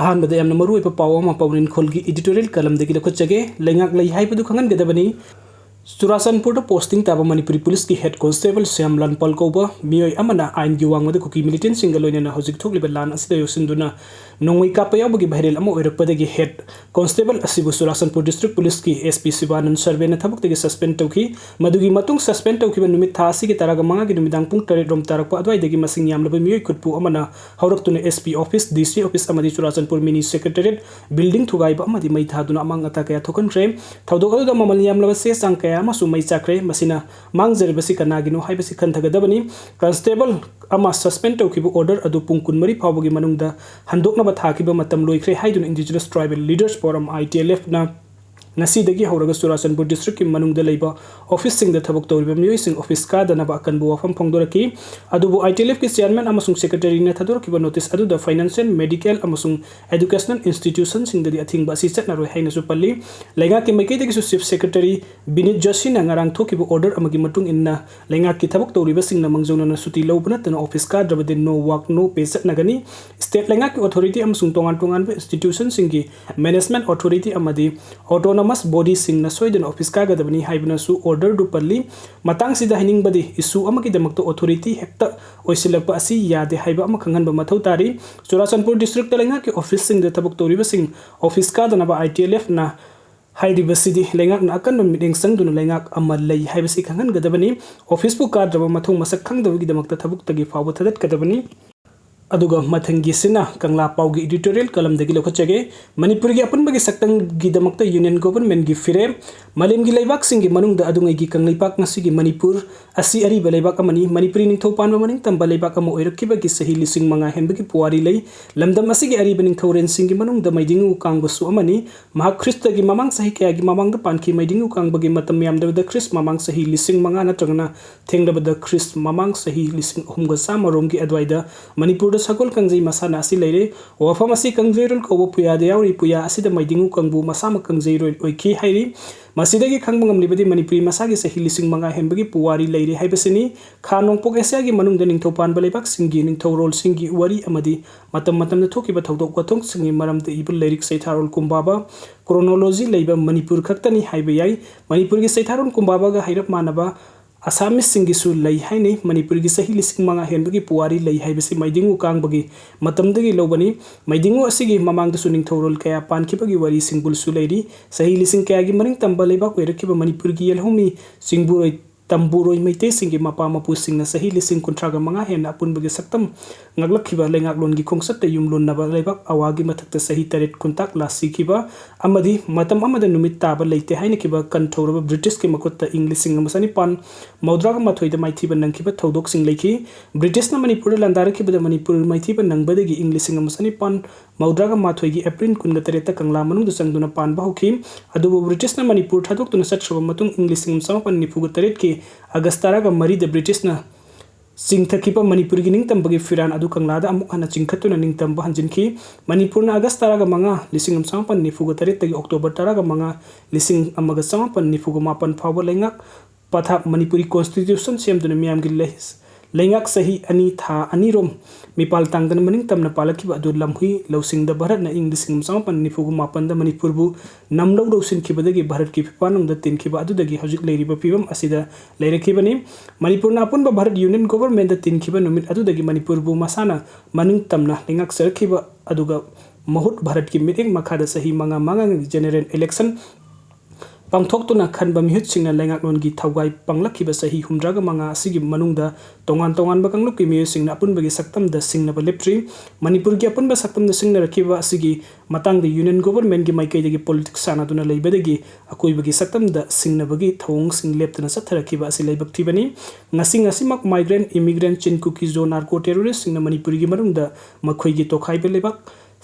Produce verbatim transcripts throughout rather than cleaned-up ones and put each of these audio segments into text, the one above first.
ꯑꯍꯥꯟꯕꯗ ꯌꯥꯝꯅ ꯃꯔꯨꯑꯣꯏꯕ ꯄꯥꯎ ꯑꯃ ꯄꯥꯎꯅꯤꯡꯈꯣꯜꯒꯤ editorial columnꯗꯒꯤ ꯂꯧꯈꯠꯆꯒꯦ꯫ ꯂꯩꯉꯥꯛ ꯂꯩ ꯍꯥꯏꯕꯗꯨ ꯈꯪꯍꯟꯒꯗꯕꯅꯤ꯫ ꯆꯨꯔꯥꯆꯥꯟꯄꯨꯔꯗ posting ꯇꯥꯕ ꯃꯅꯤꯄꯨꯔꯤ ꯄꯨꯂꯤꯁꯀꯤ head constable ꯁ꯭ꯌꯥꯝꯂꯥꯜ ꯄꯥꯜ ꯀꯧꯕ ꯃꯤꯑꯣꯏ ꯑꯃꯅ ꯑꯥꯏꯟꯒꯤ ꯋꯥꯡꯃꯗ ꯀꯨꯀꯤ militantꯁꯤꯡꯒ ꯂꯣꯏꯅꯅ ꯍꯧꯖꯤꯛ ꯊꯣꯛꯂꯤꯕ ꯂꯥꯟ ꯑꯁꯤꯗ ꯌꯣꯛꯁꯤꯟꯗꯨꯅ ꯅꯣꯡꯃꯩ ꯀꯥꯞꯄ ꯌꯥꯎꯕꯒꯤ viral ꯑꯃ ꯑꯣꯏꯔꯛꯄꯗꯒꯤ head constable ꯑꯁꯤꯕꯨ ꯆꯨꯔꯥꯆꯥꯟꯄꯨꯔ district policeꯀꯤ SP ꯁꯤꯕꯥꯅꯟ ꯁꯔꯕꯦꯅ ꯊꯕꯛꯇꯒꯤ suspend ꯇꯧꯈꯤ꯫ ꯃꯗꯨꯒꯤ ꯃꯇꯨꯡ suspend ꯇꯧꯈꯤꯕ ꯅꯨꯃꯤꯠ ꯊꯥ ꯑꯁꯤꯒꯤ ꯇꯔꯥꯒ ꯃꯉꯥꯒꯤ ꯅꯨꯃꯤꯗꯥꯡ ꯄꯨꯡ ꯇꯔꯦꯠ ꯔꯣꯝ ꯇꯥꯔꯛꯄ ꯑꯗꯨꯋꯥꯏꯗꯒꯤ ꯃꯁꯤꯡ ꯌꯥꯝꯂꯕ ꯃꯤꯑꯣꯏ ꯈꯨꯠꯄꯨ ꯑꯃꯅ ꯍꯧꯔꯛꯇꯨꯅ SP office, DC office ꯑꯃꯗꯤ ꯆꯨꯔꯥꯆꯥꯟꯄꯨꯔ mini secretariat building ꯊꯨꯒꯥꯏꯕ ꯑꯃꯗꯤ ꯃꯩ ꯊꯥꯗꯨꯅ ꯑꯃꯥꯡ ꯑꯇꯥ ꯀꯌꯥ ꯊꯣꯛꯍꯟꯈ꯭ꯔꯦ꯫ ꯊꯧꯗꯣꯛ ꯑꯗꯨꯗ ꯃꯃꯜ ꯌꯥꯝꯂꯕ ꯆꯦ ꯆꯥꯡ ꯀꯌꯥ ꯑꯃꯁꯨ ꯃꯩ ꯆꯥꯛꯈ꯭ꯔꯦ꯫ ꯃꯁꯤꯅ ꯃꯥꯡꯖꯔꯤꯕꯁꯤ ꯀꯅꯥꯒꯤꯅꯣ ꯍꯥꯏꯕꯁꯤ ꯈꯟꯊꯒꯗꯕꯅꯤ꯫ Constable ꯑꯃ suspend ꯇꯧꯈꯤꯕ order ꯑꯗꯨ ꯄꯨꯡ ꯀꯨꯟꯃꯔꯤ ꯐꯥꯎꯕꯒꯤ ꯃꯅꯨꯡꯗ ꯍꯟꯗꯣꯛꯅꯕ ꯊꯥꯈꯤꯕ ꯃꯇꯝ ꯂꯣꯏꯈ꯭ꯔꯦ ꯍꯥꯏꯗꯨꯅ Indigenous Tribal Leaders Forum, ITLFꯅ ꯉꯁꯤꯗꯒꯤ ꯍꯧꯔꯒ ꯆꯨꯔꯥꯆꯥꯟꯄꯨꯔ districtꯀꯤ ꯃꯅꯨꯡꯗ ꯂꯩꯕ officeꯁꯤꯡꯗ ꯊꯕꯛ ꯇꯧꯔꯤꯕ ꯃꯤꯑꯣꯏꯁꯤꯡ office ꯀꯥꯗꯅꯕ ꯑꯀꯟꯕ ꯋꯥꯐꯝ ꯐꯣꯡꯗꯣꯔꯛꯈꯤ꯫ ꯑꯗꯨꯕꯨ ITLFꯀꯤ chairman ꯑꯃꯁꯨꯡ secretaryꯅ ꯊꯥꯗꯣꯔꯛꯈꯤꯕ notice ꯑꯗꯨꯗ financial, medical ꯑꯃꯁꯨꯡ educational institutionꯁꯤꯡꯗꯗꯤ ꯑꯊꯤꯡꯕ ꯑꯁꯤ ꯆꯠꯅꯔꯣꯏ ꯍꯥꯏꯅꯁꯨ ꯄꯜꯂꯤ꯫ ꯂꯩꯉꯥꯛꯀꯤ ꯃꯥꯏꯀꯩꯗꯒꯤꯁꯨ Chief Secretary ꯕꯤꯅꯤꯠ ꯖꯣꯁꯤꯅ ꯉꯔꯥꯡ ꯊꯣꯛꯈꯤꯕ order ꯑꯃꯒꯤ ꯃꯇꯨꯡ ꯏꯟꯅ ꯂꯩꯉꯥꯛꯀꯤ ꯊꯕꯛ ꯇꯧꯔꯤꯕꯁꯤꯡꯅ ꯃꯥꯡꯖꯧꯅꯅ ꯁꯨꯇꯤ ꯂꯧꯕ ꯅꯠꯇꯅ office ꯀꯥꯗ꯭ꯔꯕꯗꯤ no work, no pay ꯆꯠꯅꯒꯅꯤ꯫ State ꯂꯩꯉꯥꯛꯀꯤ authority ꯑꯃꯁꯨꯡ ꯇꯣꯉꯥꯟ ꯇꯣꯉꯥꯟꯕ institutionꯁꯤꯡꯒꯤ management authority ꯑꯃꯗꯤ autonomous bodyꯁꯤꯡꯅ ꯁꯣꯏꯗꯅ office ꯀꯥꯒꯗꯕꯅꯤ ꯍꯥꯏꯕꯅꯁꯨ orderꯗꯨ ꯄꯜꯂꯤ꯫ ꯃꯇꯥꯡꯁꯤꯗ ꯍꯥꯏꯅꯤꯡꯕꯗꯤ issue ꯑꯃꯒꯤꯗꯃꯛꯇ authority ꯍꯦꯛꯇ ꯑꯣꯏꯁꯤꯜꯂꯛꯄ ꯑꯁꯤ ꯌꯥꯗꯦ ꯍꯥꯏꯕ ꯑꯃ ꯈꯪꯍꯟꯕ ꯃꯊꯧ ꯇꯥꯔꯤ꯫ ꯆꯨꯔꯥꯆꯥꯟꯄꯨꯔ districtꯇ ꯂꯩꯉꯥꯛꯀꯤ officeꯁꯤꯡꯗ ꯊꯕꯛ ꯇꯧꯔꯤꯕꯁꯤꯡ office ꯀꯥꯗꯅꯕ ITLFꯅ ꯍꯥꯏꯔꯤꯕꯁꯤꯗꯤ ꯂꯩꯉꯥꯛꯅ ꯑꯀꯟꯕ ꯃꯤꯠꯌꯦꯡ ꯆꯪꯗꯨꯅ ꯂꯩꯉꯥꯛ ꯑꯃ ꯂꯩ ꯍꯥꯏꯕꯁꯤ ꯈꯪꯍꯟꯒꯗꯕꯅꯤ꯫ Officeꯄꯨ ꯀꯥꯗ꯭ꯔꯕ ꯃꯊꯧ ꯃꯁꯛ ꯈꯪꯗꯕꯒꯤꯗꯃꯛꯇ ꯊꯕꯛꯇꯒꯤ ꯐꯥꯎꯕ ꯊꯥꯗꯠꯀꯗꯕꯅꯤ꯫ ꯑꯗꯨꯒ ꯃꯊꯪꯒꯤꯁꯤꯅ ꯀꯪꯂꯥ ꯄꯥꯎꯒꯤ editorial columnꯗꯒꯤ ꯂꯧꯈꯠꯆꯒꯦ꯫ ꯃꯅꯤꯄꯨꯔꯒꯤ ꯑꯄꯨꯟꯕꯒꯤ ꯁꯛꯇꯝꯒꯤꯗꯃꯛꯇ Union Governmentꯀꯤ ꯐꯤꯔꯦꯞ꯫ ꯃꯥꯂꯦꯝꯒꯤ ꯂꯩꯕꯥꯛꯁꯤꯡꯒꯤ ꯃꯅꯨꯡꯗ ꯑꯗꯨꯉꯩꯒꯤ ꯀꯪꯂꯩꯄꯥꯛ ꯉꯁꯤꯒꯤ ꯃꯅꯤꯄꯨꯔ ꯑꯁꯤ ꯑꯔꯤꯕ ꯂꯩꯕꯥꯛ ꯑꯃꯅꯤ꯫ ꯃꯅꯤꯄꯨꯔꯤ ꯅꯤꯡꯊꯧ ꯄꯥꯟꯕ ꯃꯅꯤꯡ ꯇꯝꯕ ꯂꯩꯕꯥꯛ ꯑꯃ ꯑꯣꯏꯔꯛꯈꯤꯕꯒꯤ ꯆꯍꯤ ꯂꯤꯁꯤꯡ ꯃꯉꯥ ꯍꯦꯟꯕꯒꯤ ꯄꯨꯋꯥꯔꯤ ꯂꯩ꯫ ꯂꯝꯗꯝ ꯑꯁꯤꯒꯤ ꯑꯔꯤꯕ ꯅꯤꯡꯊꯧꯔꯦꯜꯁꯤꯡꯒꯤ ꯃꯅꯨꯡꯗ ꯃꯩꯗꯤꯡꯉꯨ ꯀꯥꯡꯕꯁꯨ ꯑꯃꯅꯤ꯫ ꯃꯍꯥꯛ ꯈ꯭ꯔꯤꯁꯇꯒꯤ ꯃꯃꯥꯡ ꯆꯍꯤ ꯀꯌꯥꯒꯤ ꯃꯃꯥꯡꯗ ꯄꯥꯟꯈꯤ꯫ ꯃꯩꯗꯤꯡꯉꯨ ꯀꯥꯡꯕꯒꯤ ꯃꯇꯝ ꯌꯥꯝꯗꯕꯗ ꯈ꯭ꯔꯤꯁ ꯃꯃꯥꯡ ꯆꯍꯤ ꯂꯤꯁꯤꯡ ꯃꯉꯥ ꯅꯠꯇ꯭ꯔꯒꯅ ꯊꯦꯡꯂꯕꯗ ꯈ꯭ꯔꯤꯁ ꯃꯃꯥꯡ ꯆꯍꯤ ꯂꯤꯁꯤꯡ ꯑꯍꯨꯝꯒ ꯆꯥꯝꯃ ꯔꯣꯝꯒꯤ ꯑꯗꯨꯋꯥꯏꯗ ꯃꯅꯤꯄꯨꯔꯗ ꯁꯒꯣꯜ ꯀꯥꯡꯖꯩ ꯃꯁꯥꯟꯅ ꯑꯁꯤ ꯂꯩꯔꯦ꯫ ꯋꯥꯐꯝ ꯑꯁꯤ ꯀꯥꯡꯖꯩꯔꯣꯜ ꯀꯧꯕ ꯄꯨꯌꯥꯗ ꯌꯥꯎꯔꯤ꯫ ꯄꯨꯌꯥ ꯑꯁꯤꯗ ꯃꯩꯗꯤꯡꯉꯨ ꯀꯥꯡꯕꯨ ꯃꯁꯥꯃꯛ ꯀꯥꯡꯖꯩꯔꯣꯜ ꯑꯣꯏꯈꯤ ꯍꯥꯏꯔꯤ꯫ ꯃꯁꯤꯗꯒꯤ ꯈꯪꯕ ꯉꯝꯂꯤꯕꯗꯤ ꯃꯅꯤꯄꯨꯔꯤ ꯃꯁꯥꯒꯤ ꯆꯍꯤ ꯂꯤꯁꯤꯡ ꯃꯉꯥ ꯍꯦꯟꯕꯒꯤ ꯄꯨꯋꯥꯔꯤ ꯂꯩꯔꯦ ꯍꯥꯏꯕꯁꯤꯅꯤ꯫ ꯈꯥ ꯅꯣꯡꯄꯣꯛ ꯑꯦꯁꯤꯌꯥꯒꯤ ꯃꯅꯨꯡꯗ ꯅꯤꯡꯊꯧ ꯄꯥꯟꯕ ꯂꯩꯕꯥꯛꯁꯤꯡꯒꯤ ꯅꯤꯡꯊꯧꯔꯣꯜꯁꯤꯡꯒꯤ ꯋꯥꯔꯤ ꯑꯃꯗꯤ ꯃꯇꯝ ꯃꯇꯝꯗ ꯊꯣꯛꯈꯤꯕ ꯊꯧꯗꯣꯛ ꯋꯥꯊꯣꯛꯁꯤꯡꯒꯤ ꯃꯔꯝꯗ ꯏꯕ ꯂꯥꯏꯔꯤꯛ ꯆꯩꯊꯥꯔꯣꯜ ꯀꯨꯝꯕꯥꯕ, ꯀ꯭ꯔꯣꯅꯣꯂꯣꯖꯤ ꯂꯩꯕ ꯃꯅꯤꯄꯨꯔ ꯈꯛꯇꯅꯤ ꯍꯥꯏꯕ ꯌꯥꯏ꯫ ꯃꯅꯤꯄꯨꯔꯒꯤ ꯆꯩꯊꯥꯔꯣꯜ ꯀꯨꯝꯕꯥꯕꯒ ꯍꯩꯔꯞ ꯃꯥꯟꯅꯕ ꯑꯁꯥꯃꯤꯁꯁꯤꯡꯒꯤꯁꯨ ꯂꯩ ꯍꯥꯏꯅꯩ꯫ ꯃꯅꯤꯄꯨꯔꯒꯤ ꯆꯍꯤ ꯂꯤꯁꯤꯡ ꯃꯉꯥ ꯍꯦꯟꯕꯒꯤ ꯄꯨꯋꯥꯔꯤ ꯂꯩ ꯍꯥꯏꯕꯁꯤ ꯃꯩꯗꯤꯡꯉꯨ ꯀꯥꯡꯕꯒꯤ ꯃꯇꯝꯗꯒꯤ ꯂꯧꯕꯅꯤ꯫ ꯃꯩꯗꯤꯡꯉꯨ ꯑꯁꯤꯒꯤ ꯃꯃꯥꯡꯗꯁꯨ ꯅꯤꯡꯊꯧꯔꯣꯜ ꯀꯌꯥ ꯄꯥꯟꯈꯤꯕꯒꯤ ꯋꯥꯔꯤ ꯁꯤꯡꯕꯨꯜꯁꯨ ꯂꯩꯔꯤ꯫ ꯆꯍꯤ ꯂꯤꯁꯤꯡ ꯀꯌꯥꯒꯤ ꯃꯅꯤꯡ ꯇꯝꯕ ꯂꯩꯕꯥꯛ ꯑꯣꯏꯔꯛꯈꯤꯕ ꯃꯅꯤꯄꯨꯔꯒꯤ ꯌꯦꯜꯍꯧꯃꯤ ꯆꯤꯡꯕꯨꯔꯣꯏ ꯇꯝꯕꯨꯔꯣꯏ ꯃꯩꯇꯩꯁꯤꯡꯒꯤ ꯃꯄꯥ ꯃꯄꯨꯁꯤꯡꯅ ꯆꯍꯤ ꯂꯤꯁꯤꯡ ꯀꯨꯟꯊ꯭ꯔꯥꯒ ꯃꯉꯥ ꯍꯦꯟꯅ ꯑꯄꯨꯟꯕꯒꯤ ꯁꯛꯇꯝ ꯉꯥꯛꯂꯛꯈꯤꯕ ꯂꯩꯉꯥꯛꯂꯣꯟꯒꯤ ꯈꯣꯡꯆꯠꯇ ꯌꯨꯝꯂꯣꯟꯅꯕ ꯂꯩꯕꯥꯛ ꯑꯋꯥꯒꯤ ꯃꯊꯛꯇ ꯆꯍꯤ ꯇꯔꯦꯠ ꯈꯨꯟꯇꯥꯛ ꯂꯥꯁꯤꯈꯤꯕ ꯑꯃꯗꯤ ꯃꯇꯝ ꯑꯃꯗ ꯅꯨꯃꯤꯠ ꯇꯥꯕ ꯂꯩꯇꯦ ꯍꯥꯏꯅꯈꯤꯕ ꯀꯟꯊꯧꯔꯕ ꯕ꯭ꯔꯤꯇꯤꯁꯀꯤ ꯃꯈꯨꯠꯇ ꯏꯪ ꯂꯤꯁꯤꯡ ꯑꯃ ꯆꯅꯤꯄꯥꯟ ꯃꯧꯗ꯭ꯔꯥꯒ ꯃꯥꯊꯣꯏꯗ ꯃꯥꯏꯊꯤꯕ ꯅꯪꯈꯤꯕ ꯊꯧꯗꯣꯛꯁꯤꯡ ꯂꯩꯈꯤ꯫ ꯕ꯭ꯔꯤꯇꯤꯁꯅ ꯃꯅꯤꯄꯨꯔꯗ ꯂꯥꯟꯗꯥꯔꯛꯈꯤꯕꯗ ꯃꯅꯤꯄꯨꯔ ꯃꯥꯏꯊꯤꯕ ꯅꯪꯕꯗꯒꯤ ꯏꯪ ꯂꯤꯁꯤꯡ ꯑꯃ ꯆꯅꯤꯄꯥꯟ ꯃꯧꯗ꯭ꯔꯥꯒ ꯃꯥꯊꯣꯏꯒꯤ ꯑꯦꯄ꯭ꯔꯤꯜ ꯀꯨꯟꯒ ꯇꯔꯦꯠꯇ ꯀꯪꯂꯥ ꯃꯅꯨꯡꯗ ꯆꯪꯗꯨꯅ ꯄꯥꯟꯕ ꯍꯧꯈꯤ꯫ ꯑꯗꯨꯕꯨ ꯕ꯭ꯔꯤꯇꯤꯁꯅ ꯃꯅꯤꯄꯨꯔ ꯊꯥꯗꯣꯛꯇꯨꯅ ꯆꯠꯈ꯭ꯔꯕ ꯃꯇꯨꯡ ꯏꯪ ꯂꯤꯁꯤꯡ ꯑꯃ ꯆꯃꯥꯄꯟ ꯅꯤꯐꯨꯒ ꯇꯔꯦꯠꯀꯤ ꯑꯥꯒꯁ ꯇꯔꯥꯒ ꯃꯔꯤꯗ ꯕ꯭ꯔꯤꯇꯤꯁꯅ ꯆꯤꯡꯊꯈꯤꯕ ꯃꯅꯤꯄꯨꯔꯒꯤ ꯅꯤꯡꯇꯝꯕꯒꯤ ꯐꯤꯔꯥꯟ ꯑꯗꯨ ꯀꯪꯂꯥꯗ ꯑꯃꯨꯛ ꯍꯟꯅ ꯆꯤꯡꯈꯠꯇꯨꯅ ꯅꯤꯡꯇꯝꯕ ꯍꯟꯖꯤꯟꯈꯤ꯫ ꯃꯅꯤꯄꯨꯔꯅ ꯑꯥꯒꯁ ꯇꯔꯥꯒ ꯃꯉꯥ, ꯂꯤꯁꯤꯡ ꯑꯃ ꯆꯃꯥꯄꯟ ꯅꯤꯐꯨꯒ ꯇꯔꯦꯠꯇꯒꯤ ꯑꯣꯛꯇꯣꯕꯔ ꯇꯔꯥꯒ ꯃꯉꯥ, ꯂꯤꯁꯤꯡ ꯑꯃꯒ ꯆꯃꯥꯄꯟ ꯅꯤꯐꯨꯒ ꯃꯥꯄꯟ ꯐꯥꯎꯕ ꯂꯩꯉꯥꯛ ꯄꯊꯥꯞ ꯃꯅꯤꯄꯨꯔꯤ ꯀꯣꯟꯁꯇꯤꯇ꯭ꯌꯨꯁꯟ ꯁꯦꯝꯗꯨꯅ ꯃꯤꯌꯥꯝꯒꯤ ꯂꯩ-, ꯂꯩꯉꯥꯛ ꯆꯍꯤ ꯑꯅꯤ ꯊꯥ ꯑꯅꯤꯔꯣꯝ ꯃꯤꯄꯥꯜ ꯇꯥꯡꯗꯅ ꯃꯅꯤꯡ ꯇꯝꯅ ꯄꯥꯜꯂꯛꯈꯤꯕ ꯑꯗꯨ ꯂꯝꯍꯨꯏ ꯂꯧꯁꯤꯡꯗ ꯚꯥꯔꯠꯅ ꯏꯪ ꯂꯤꯁꯤꯡ ꯑꯃ ꯆꯃꯥꯄꯟ ꯅꯤꯐꯨꯒ ꯃꯥꯄꯟꯗ ꯃꯅꯤꯄꯨꯔꯕꯨ ꯅꯝꯂꯧ ꯂꯧꯁꯤꯟꯈꯤꯕꯗꯒꯤ ꯚꯥꯔꯠꯀꯤ ꯐꯤꯐꯥꯅꯨꯡꯗ ꯇꯤꯟꯈꯤꯕ ꯑꯗꯨꯗꯒꯤ ꯍꯧꯖꯤꯛ ꯂꯩꯔꯤꯕ ꯐꯤꯕꯝ ꯑꯁꯤꯗ ꯂꯩꯔꯛꯈꯤꯕꯅꯤ꯫ ꯃꯅꯤꯄꯨꯔꯅ ꯑꯄꯨꯟꯕ ꯚꯥꯔꯠ ꯌꯨꯅꯤꯌꯟ ꯒꯣꯚꯔꯟꯃꯦꯟꯗ ꯇꯤꯟꯈꯤꯕ ꯅꯨꯃꯤꯠ ꯑꯗꯨꯗꯒꯤ ꯃꯅꯤꯄꯨꯔꯕꯨ ꯃꯁꯥꯅ ꯃꯅꯤꯡ ꯇꯝꯅ ꯂꯩꯉꯥꯛꯆꯔꯛꯈꯤꯕ ꯑꯗꯨꯒ ꯃꯍꯨꯠ ꯚꯥꯔꯠꯀꯤ ꯃꯤꯠꯌꯦꯡ ꯃꯈꯥꯗ ꯆꯍꯤ ꯃꯉꯥ ꯃꯉꯥꯒꯤ ꯖꯦꯅꯔꯦꯜ ꯏꯂꯦꯛꯁꯟ ꯄꯥꯡꯊꯣꯛꯇꯨꯅ ꯈꯟꯕ ꯃꯤꯍꯨꯠꯁꯤꯡꯅ ꯂꯩꯉꯥꯛꯂꯣꯟꯒꯤ ꯊꯧꯒꯥꯏ ꯄꯪꯂꯛꯈꯤꯕ ꯆꯍꯤ ꯍꯨꯝꯗ꯭ꯔꯥꯒ ꯃꯉꯥ ꯑꯁꯤꯒꯤ ꯃꯅꯨꯡꯗ ꯇꯣꯉꯥꯟ ꯇꯣꯉꯥꯟꯕ ꯀꯥꯡꯂꯨꯞꯀꯤ ꯃꯤꯑꯣꯏꯁꯤꯡꯅ ꯑꯄꯨꯟꯕꯒꯤ ꯁꯛꯇꯝꯗ ꯁꯤꯡꯅꯕ ꯂꯦꯞꯇ꯭ꯔꯤ꯫ ꯃꯅꯤꯄꯨꯔꯒꯤ ꯑꯄꯨꯟꯕ ꯁꯛꯇꯝꯗ ꯁꯤꯡꯅꯔꯛꯈꯤꯕ ꯑꯁꯤꯒꯤ ꯃꯇꯥꯡꯗ ꯌꯨꯅꯤꯌꯟ ꯒꯣꯚꯔꯟꯃꯦꯟꯒꯤ ꯃꯥꯏꯀꯩꯗꯒꯤ ꯄꯣꯂꯤꯇꯤꯛꯁ ꯁꯥꯟꯅꯗꯨꯅ ꯂꯩꯕꯗꯒꯤ ꯑꯀꯣꯏꯕꯒꯤ ꯁꯛꯇꯝꯗ ꯁꯤꯡꯅꯕꯒꯤ ꯊꯧꯑꯣꯡꯁꯤꯡ ꯂꯦꯞꯇꯅ ꯆꯠꯊꯔꯛꯈꯤꯕ ꯑꯁꯤ ꯂꯥꯏꯕꯛ ꯊꯤꯕꯅꯤ꯫ ꯉꯁꯤ ꯉꯁꯤꯃꯛ migrant, immigrant, Chin, Kuki, Zo, narco terrorist ꯁꯤꯡꯅ ꯃꯅꯤꯄꯨꯔꯒꯤ ꯃꯅꯨꯡꯗ ꯃꯈꯣꯏꯒꯤ ꯇꯣꯈꯥꯏꯕ ꯂꯩꯕꯥꯛ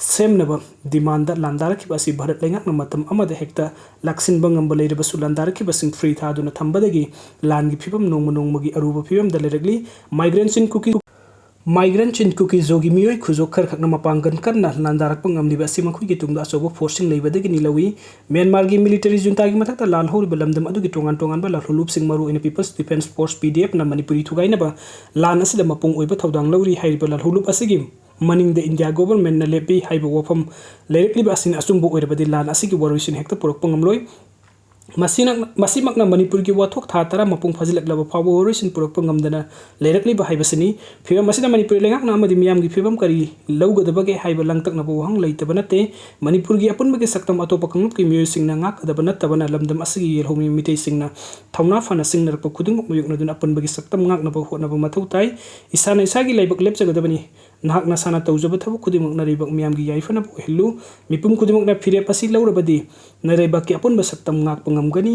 ꯁꯦꯝꯅꯕ ꯗꯤꯃꯥꯟꯗ ꯂꯥꯟꯗꯥꯔꯛꯈꯤꯕ ꯑꯁꯤ ꯚꯥꯔꯠ ꯂꯩꯉꯥꯛꯅ ꯃꯇꯝ ꯑꯃꯗ ꯍꯦꯛꯇ ꯂꯥꯛꯁꯤꯟꯕ ꯉꯝꯕ ꯂꯩꯔꯕꯁꯨ ꯂꯥꯟꯗꯥꯔꯛꯈꯤꯕꯁꯤꯡ ꯐ꯭ꯔꯤ ꯊꯥꯗꯨꯅ ꯊꯝꯕꯗꯒꯤ ꯂꯥꯟꯒꯤ ꯐꯤꯕꯝ ꯅꯣꯡꯃ ꯅꯣꯡꯃꯒꯤ ꯑꯔꯨꯕ ꯐꯤꯕꯝꯗ ꯂꯩꯔꯛꯂꯤ꯫ Migrant Chin, Kuki, Migrant Chin Kuki-Zoꯒꯤ ꯃꯤꯑꯣꯏ ꯈꯨꯖꯣꯛ ꯈꯔꯈꯛꯅ ꯃꯄꯥꯡꯒꯜ ꯀꯟꯅ ꯂꯥꯟꯗꯥꯔꯛꯄ ꯉꯝꯂꯤꯕ ꯑꯁꯤ ꯃꯈꯣꯏꯒꯤ ꯇꯨꯡꯗ ꯑꯆꯧꯕ forceꯁꯤꯡ ꯂꯩꯕꯗꯒꯤꯅꯤ ꯂꯧꯏ꯫ ꯃ꯭ꯌꯥꯟꯃꯥꯔꯒꯤ military juntaꯒꯤ ꯃꯊꯛꯇ ꯂꯥꯜꯍꯧꯔꯤꯕ ꯂꯝꯗꯝ ꯑꯗꯨꯒꯤ ꯇꯣꯉꯥꯟ ꯇꯣꯉꯥꯟꯕ ꯂꯥꯜꯍꯧꯂꯨꯞꯁꯤꯡ, ꯃꯔꯨꯑꯣꯏꯅ People's Defence Force, P D Fꯅ Manipuri ꯊꯨꯒꯥꯏꯅꯕ ꯂꯥꯟ ꯑꯁꯤꯗ ꯃꯄꯨꯡ ꯑꯣꯏꯕ ꯊꯧꯗꯥꯡ ꯂꯧꯔꯤ꯫ ꯍꯥꯏꯔꯤꯕ ꯂꯥꯜꯍꯧꯂꯨꯞ ꯑꯁꯤꯒꯤ ꯃꯅꯤꯡꯗ India governmentꯅ ꯂꯦꯞꯄꯤ ꯍꯥꯏꯕ ꯋꯥꯐꯝ ꯂꯩꯔꯛꯂꯤꯕ ꯑꯁꯤꯅ ꯑꯆꯨꯝꯕ ꯑꯣꯏꯔꯕꯗꯤ ꯂꯥꯟ ꯑꯁꯤꯒꯤ ꯋꯥꯔꯣꯏꯁꯤꯟ ꯍꯦꯛꯇ ꯄꯨꯔꯛꯄ ꯉꯝꯂꯣꯏ꯫ ꯃꯁꯤꯅ, ꯃꯁꯤꯃꯛꯅ ꯃꯅꯤꯄꯨꯔꯒꯤ ꯋꯥꯊꯣꯛ ꯊꯥ ꯇꯔꯥ ꯃꯄꯨꯡ ꯐꯥꯖꯤꯜꯂꯛꯂꯕ ꯐꯥꯎꯕ ꯋꯥꯔꯣꯏꯁꯤꯟ ꯄꯨꯔꯛꯄ ꯉꯝꯗꯅ ꯂꯩꯔꯛꯂꯤꯕ ꯍꯥꯏꯕꯁꯤꯅꯤ꯫ ꯐꯤꯕꯝ ꯑꯁꯤꯗ ꯃꯅꯤꯄꯨꯔꯤ ꯂꯩꯉꯥꯛꯅ ꯑꯃꯗꯤ ꯃꯤꯌꯥꯝꯒꯤ ꯐꯤꯕꯝ ꯀꯔꯤ ꯂꯧꯒꯗꯕꯒꯦ ꯍꯥꯏꯕ ꯂꯥꯡꯇꯛꯅꯕ ꯋꯥꯍꯪ ꯂꯩꯇꯕ ꯅꯠꯇꯦ꯫ ꯃꯅꯤꯄꯨꯔꯒꯤ ꯑꯄꯨꯟꯕꯒꯤ ꯁꯛꯇꯝ ꯑꯇꯣꯞꯄ ꯀꯥꯡꯂꯨꯞꯀꯤ ꯃꯤꯑꯣꯏꯁꯤꯡꯅ ꯉꯥꯛꯀꯗꯕ ꯅꯠꯇꯕꯅ ꯂꯝꯗꯝ ꯑꯁꯤꯒꯤ ꯌꯦꯜꯍꯧꯃꯤ ꯃꯤꯇꯩꯁꯤꯡꯅ ꯊꯧꯅꯥ ꯐꯅ ꯁꯤꯡꯅꯔꯛꯄ ꯈꯨꯗꯤꯡꯃꯛ ꯃꯥꯌꯣꯛꯅꯗꯨꯅ ꯑꯄꯨꯟꯕꯒꯤ ꯁꯛꯇꯝ ꯉꯥꯛꯅꯕ ꯍꯣꯠꯅꯕ ꯃꯊꯧ ꯇꯥꯏ꯫ ꯏꯁꯥꯅ ꯏꯁꯥꯒꯤ ꯂꯥꯏꯕꯛ ꯂꯦꯞꯆꯒꯗꯕꯅꯤ꯫ ꯅꯍꯥꯛ ꯅꯁꯥꯅ ꯇꯧꯖꯕ ꯊꯕꯛ ꯈꯨꯗꯤꯡꯃꯛꯅ ꯂꯩꯕꯥꯛ ꯃꯤꯌꯥꯝꯒꯤ ꯌꯥꯏꯐꯅꯕ ꯑꯣꯏꯍꯜꯂꯨ꯫ ꯃꯤꯄꯨꯝ ꯈꯨꯗꯤꯡꯃꯛꯅ ꯐꯤꯔꯦꯞ ꯑꯁꯤ ꯂꯧꯔꯕꯗꯤ ꯅꯔꯩꯕꯥꯛꯀꯤ ꯑꯄꯨꯟꯕ ꯁꯛꯇꯝ ꯉꯥꯛꯄ ꯉꯝꯒꯅꯤ꯫